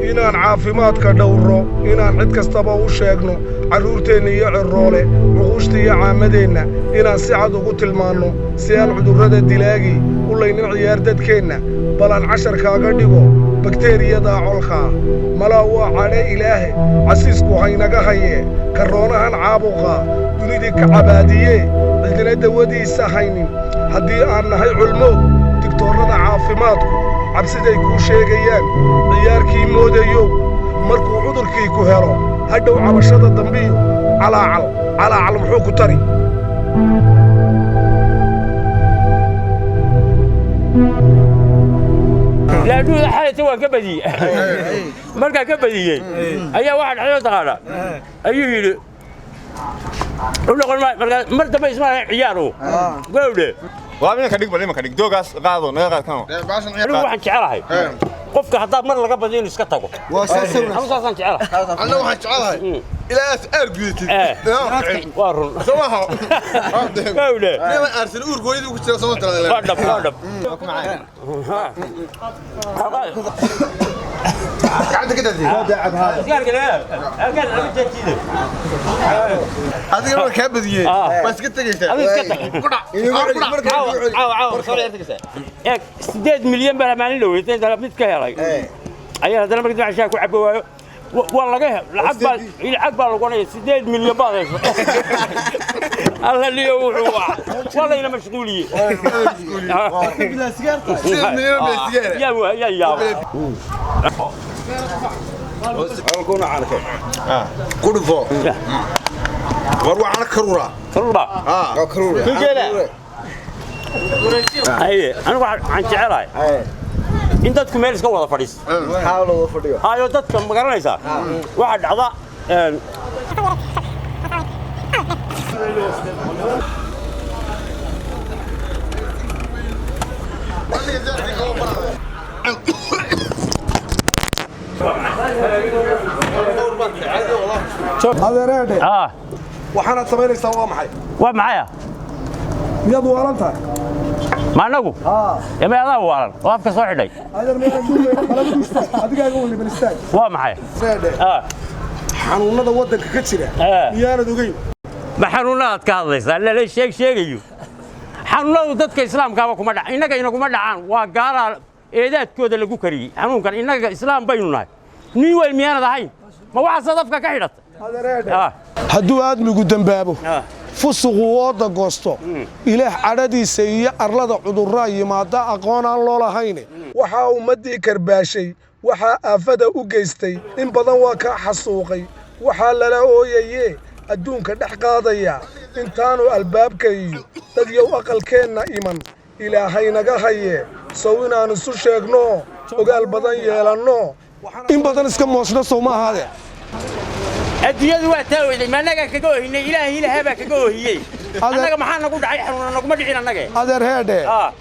Inaan caafimaadka dhowro, inaan cid kastaba u sheegno, carruurteenna iyo cirroole, cuquushta iyo caammadeenna, inaan si cad ugu tilmaanno si aan cudurrada dilaagii u laynin ciyaar dadkeenna. Bal aan casharkaaga dhigo bakteeriyadaa colkaa. Malaa waa cadhe Ilaahe, casiisku haynaga hayee, karoonahan caabuqaa dunidii ka cabaadiyee, cidina dawadiisa haynin. Haddii aan nahay culmood, digtoorrada caafimaadku cabsiday kuu sheegayaan, ciyaarkii moodayow, markuu cudurkii ku helo, hadhow cabashada dambiyo calaacal calaacal muxuu ku tari? Laadhuuda xalayta waan ka badiyey. Markaan ka badiyey ayaa waxaa dhexdoo taqaana ayuu yidhi u noqon maayo. Markaa mar dambe isma lahayn ciyaaru gowdhe. Waa imanka dhig, bal imanka dhig, doogaas qaado, naga qaad kano. Anigu waxaan jecelahay qofka haddaad mar laga badiyo inuu iska tago. Anu saasaan jecelahay. Anna waxaan jecelahay ilaa aad aar gudatid. Waa run. Soo maaha? Gowdhe. Niman aarsan uurkooyadii ku jira soo tala. Waa dhab, waa dhab. Gacanta ka daadiyay. Sigaarka laga jeedjiido. Adiga markaa badiyey waa iska tegaysaa. Adiga iska tag. Caawa, caawa, caawa soo dheertagaysaa. Eeg, 8 milyan baa maalin dhaweysay inta mid ka helay ayaa haddana markii dambe shaah ku cabo waayo. Waa laga hel, lacag baa, lacag baa lagu onaya, 8 milyan baad hayso. Alla liyo, wuxuu waa layna mashquuliyey. 8 milyan baa sigaar. Yaa yaa yaaba. Ku dhufo. War waxaan karuura. Karuur baa. Haye, anigu waxaan jecelahay in dadku meel iska wada fadhiisto. Hayo, dadka ma garanaysaa waxaa dhacda Adeereedhe. Ah. Waxaanaad samaynaysaa waa maxay? Waa maxaya? Miyaad waalan tahay? Ma anagu ema adaa waalan oo afka soo xidhay? Adeer, meelaan duugayna qalabadu istaag, adigaaga weliban istaag. Waa maxay? Reedhe. Ah. Xanuunnada waddanka ka jira miyaanad ogeyn? Ma xanuunadaad ka hadlaysaa? Lala sheeg sheegayo xanuunadu dadka islaamkaaba kuma dhac, innaga inaguma dhacaan. Waa gaalaa eedaadkooda lagu kariyey xanuunkan. Innaga islaam baynu nahay. Nin weyn miyaanad ahayn? Ma waxaasaad afka ka xidhatay? Adeereedhe, ah. hadduu aadmigu dembaabo, ah, fusuqu ooda goosto, Ilaah cadhadiisa iyo arlada cudurraa yimaada aqoon aan loo lahayne. Waxaa ummaddii karbaashay, waxaa aafada u geystay, in badan waa kaa xasuuqay, waxaa lala ooyayee adduunka dhex qaadaya. Intaanu albaabka iyo dadyow aqalkeenna iman, Ilaahay naga hayee, sow inaan isu sheegno, ogaal badan yeelanno, in badan iska moosno, sow ma ahaadee? Adduunyadu waa taa oyday. Ma annagaa kaga ohinay? Ilaahay ilaahaa baa kaga ohiyey. Annaga maxaa nagu dhacay? Xanuuna naguma dhicin annage. Adeer, heedhe. Ah.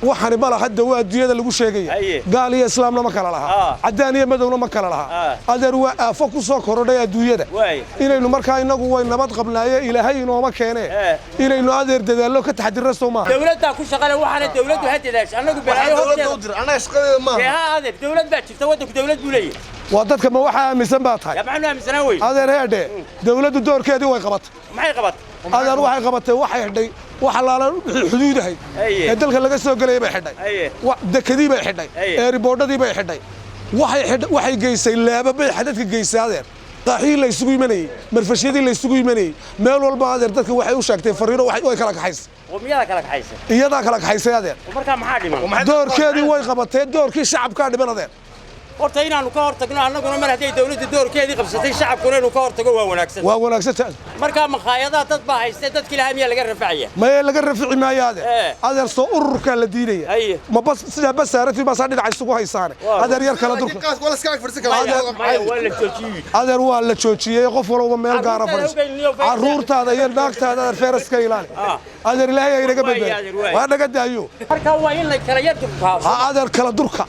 Waxani ma laha dawa adduunyada lagu sheegaya. Haye. Gaal iyo islaamna ma kala laha, caddaan iyo madowna ma kala laha. Adeer, waa aafo ku soo korodhay adduunyada. Waay. Inaynu markaa innagu way nabad qabnaaye, Ilaahay inooma keenee, inaynu adeer dadaallo ka taxadirna, soo maaha? Dawladdaa ku shaqale waxaana, dawladdu ha dadaasho. Annagu balaayo dawladda u horteeda dir, annaga shaqadeeda dee maaha. Ha adeer, dawlad baa jirta, waddanku dawlad buu leeyahay. Waa dadka ma waxaa aaminsan baa tahay? Yaa, maxaanu aaminsanaan weyn? Adeer, heedhe, dawladdu doorkeedii way qabatay. Maxay qabatay? Adeer, waxay qabatay, waxay xidhay wax allaala wixii xuduudahay Haye. ee dalka laga soo gelayay bay xidhay. Haye. Dekadii bay xidhay. Haye. Eeriboodhadii bay xidhay. Waxay xidhay, waxay geysay laaba bay xadadka geysay adeer, qaaxihii la isugu imanayey, marfashyadii la isugu imanayey, meel walba adeer dadka waxay u sheegtay fariino, way kala kaxaysay. Qowmiyada kala kaxaysa. Iyadaa kala kaxaysay adeer. Markaa maxaa dhiman? Doorkeedii way qabatee, doorkii shacabkaa dhiman adeer. Horta inaanu ka hortagno annaguna, mar hadday dawladdu doorkeedii qabsatay, shacabkuna inuu ka hortago waa wanaagsan. Waa wanaagsan. Markaa makhaayadaha dad baa haystee, dadkii lahaa miyaa laga rafacaya? Maye, laga rafici maayo adeer. Adeer, soo ururkaa la diidaya. Haye. Ma bas sidaa basaaratii baasaa dhinaca isugu haysaane. Adeer, yar kala durka. Qaas waa la iska ag fadhiisan karaa. Maya, waa la joojiyey. Adeer, waa la joojiyey. Qof walba meel gaara Carruurtaada fadhiiso. hogeyniyo fayraska. Carruurtaada iyo naagtaada adeer fayraska ilaali. Adeer, Ilaahay ha inaga Waay, badbaadi. adeer, waay. Waa naga daayo. Markaa waa in la kala yar durkaa. Ha adeer, kala durka.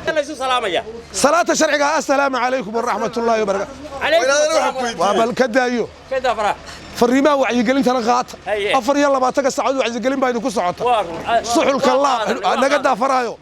Laysu salaamaya. Salaata sharciga, assalaamu calaykum waraxmat ullaahi wabarakaatu. Calaykum Waa inaad asalaam. wax Waa bal ka daayo. Kada faraha. Fariimaha wacyigelintana qaata. Haye. 24-ka saacadood wacyigelin baa idinku socota. Waa run. Suxulka Waa laab qaadan, waa naga qaadan. daafaraayo.